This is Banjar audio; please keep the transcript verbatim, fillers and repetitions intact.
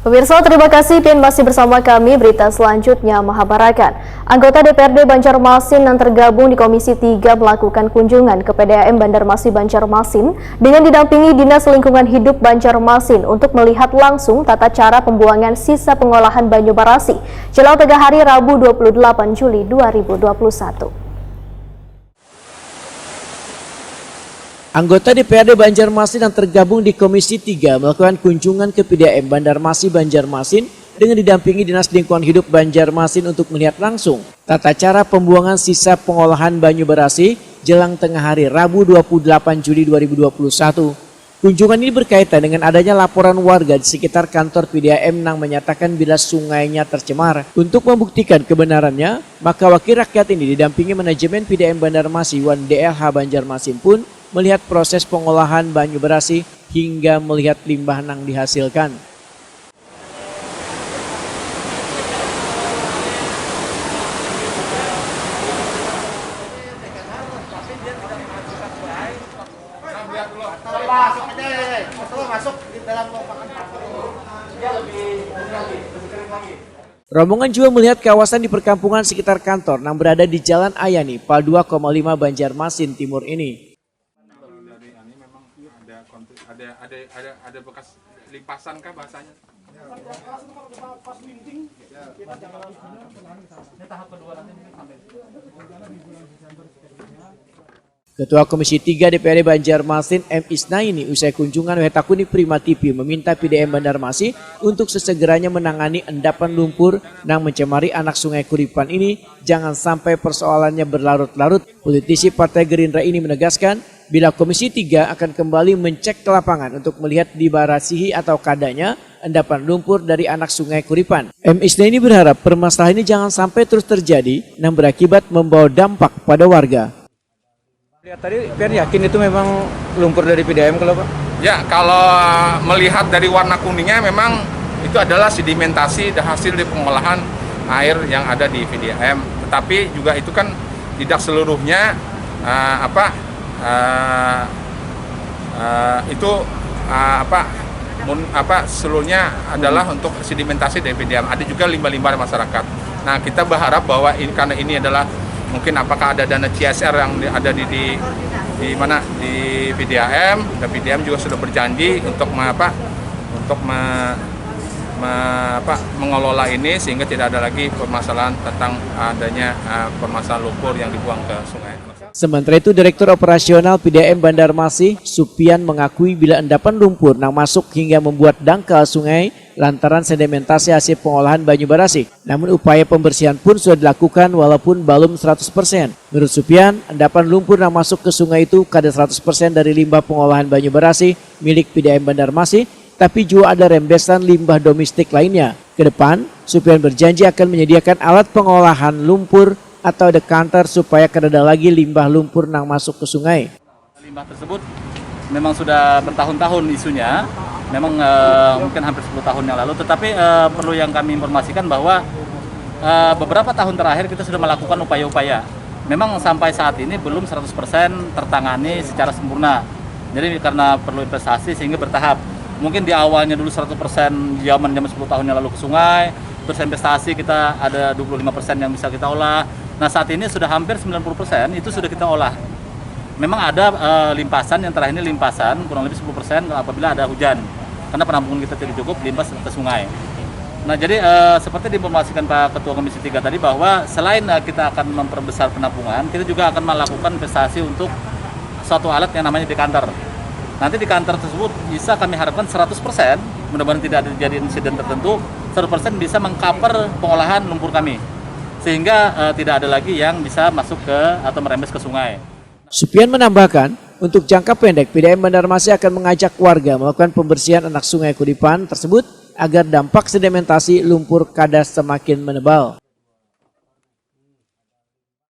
Pemirsa, terima kasih pian masih bersama kami. Berita selanjutnya mahabarakan. Anggota D P R D Banjarmasin yang tergabung di Komisi tiga melakukan kunjungan ke P D A M Banjarmasin Banjarmasin dengan didampingi Dinas Lingkungan Hidup Banjarmasin untuk melihat langsung tata cara pembuangan sisa pengolahan banyu barasi jelang tengah hari Rabu dua puluh delapan Juli dua ribu dua puluh satu. Anggota D P R D Banjarmasin yang tergabung di Komisi tiga melakukan kunjungan ke P D A M Banjarmasin Banjarmasin dengan didampingi Dinas Lingkungan Hidup Banjarmasin untuk melihat langsung tata cara pembuangan sisa pengolahan banyu barasi jelang tengah hari Rabu dua puluh delapan Juli dua ribu dua puluh satu. Kunjungan ini berkaitan dengan adanya laporan warga di sekitar kantor P D A M nang menyatakan bila sungainya tercemar. Untuk membuktikan kebenarannya, maka wakil rakyat ini didampingi manajemen P D A M Banjarmasin wan D L H Banjarmasin pun melihat proses pengolahan banyu barasi hingga melihat limbah nang dihasilkan. Rombongan juga melihat kawasan di perkampungan sekitar kantor yang berada di Jalan Ayani, Pal dua koma lima Banjarmasin Timur ini. Kalau dari ini memang ada konflik, ada ada ada ada bekas limpasan kah bahasanya? Ini tahap kedua nanti mungkin sampai Ketua Komisi tiga D P R D Banjarmasin M Isnaini usai kunjungan W H Takuni Prima T V meminta P D M Banjarmasin untuk sesegeranya menangani endapan lumpur nang mencemari anak Sungai Kuripan ini jangan sampai persoalannya berlarut-larut. Politisi Partai Gerindra ini menegaskan, bila Komisi tiga akan kembali mencek ke lapangan untuk melihat dibarasihi atau kadanya endapan lumpur dari anak Sungai Kuripan. M Isnaini berharap permasalahan ini jangan sampai terus terjadi nang berakibat membawa dampak pada warga. Lihat tadi, pian yakin itu memang lumpur dari P D A M kalau, Pak? Ya, kalau melihat dari warna kuningnya memang itu adalah sedimentasi dan hasil dari pengolahan air yang ada di P D A M. Tetapi juga itu kan tidak seluruhnya, eh, apa, eh, eh, itu, eh, apa, mun-, apa, seluruhnya adalah untuk sedimentasi dari P D A M. Ada juga limbah-limbah masyarakat. Nah, kita berharap bahwa ini, karena ini adalah mungkin apakah ada dana C S R yang di, ada di, di, di mana, di P D A M, dan P D A M juga sudah berjanji untuk me-, apa, untuk me-, me-, apa, mengelola ini sehingga tidak ada lagi permasalahan tentang adanya, eh, permasalahan lumpur yang dibuang ke sungai. Sementara itu, Direktur Operasional P D A M Banjarmasin, Supian, mengakui bila endapan lumpur nang masuk hingga membuat dangkal sungai lantaran sedimentasi hasil pengolahan banyu barasi. Namun, upaya pembersihan pun sudah dilakukan walaupun balum seratus persen. Menurut Supian, endapan lumpur nang masuk ke sungai itu kada seratus persen dari limbah pengolahan banyu barasi milik P D A M Banjarmasin, tapi jua ada rembesan limbah domestik lainnya. Kedepan, Supian berjanji akan menyediakan alat pengolahan lumpur atau decanter supaya kadada lagi limbah lumpur nang masuk ke sungai. Limbah tersebut memang sudah bertahun-tahun isunya, memang, eh, mungkin hampir sepuluh tahun yang lalu, tetapi, eh, perlu yang kami informasikan bahwa, eh, beberapa tahun terakhir kita sudah melakukan upaya-upaya. Memang sampai saat ini belum seratus persen tertangani secara sempurna. Jadi karena perlu investasi sehingga bertahap. Mungkin di awalnya dulu seratus persen zaman-zaman sepuluh tahun yang lalu ke sungai, terus investasi kita ada dua puluh lima persen yang bisa kita olah. Nah, saat ini sudah hampir sembilan puluh persen itu sudah kita olah. Memang ada, eh, limpasan, yang terakhir ini limpasan kurang lebih sepuluh persen apabila ada hujan. Karena penampungan kita tidak cukup, limpas ke sungai. Nah, jadi, eh, seperti diinformasikan Pak Ketua Komisi tiga tadi bahwa selain, eh, kita akan memperbesar penampungan, kita juga akan melakukan investasi untuk suatu alat yang namanya decanter. Nanti decanter tersebut bisa kami harapkan seratus persen, mudah-mudahan tidak ada terjadi insiden tertentu, seratus persen bisa mengcover pengolahan lumpur kami. Sehingga, eh, tidak ada lagi yang bisa masuk ke atau merembes ke sungai. Supian menambahkan, untuk jangka pendek, P D A M Banjarmasin akan mengajak warga melakukan pembersihan anak Sungai Kuripan tersebut agar dampak sedimentasi lumpur kada semakin menebal.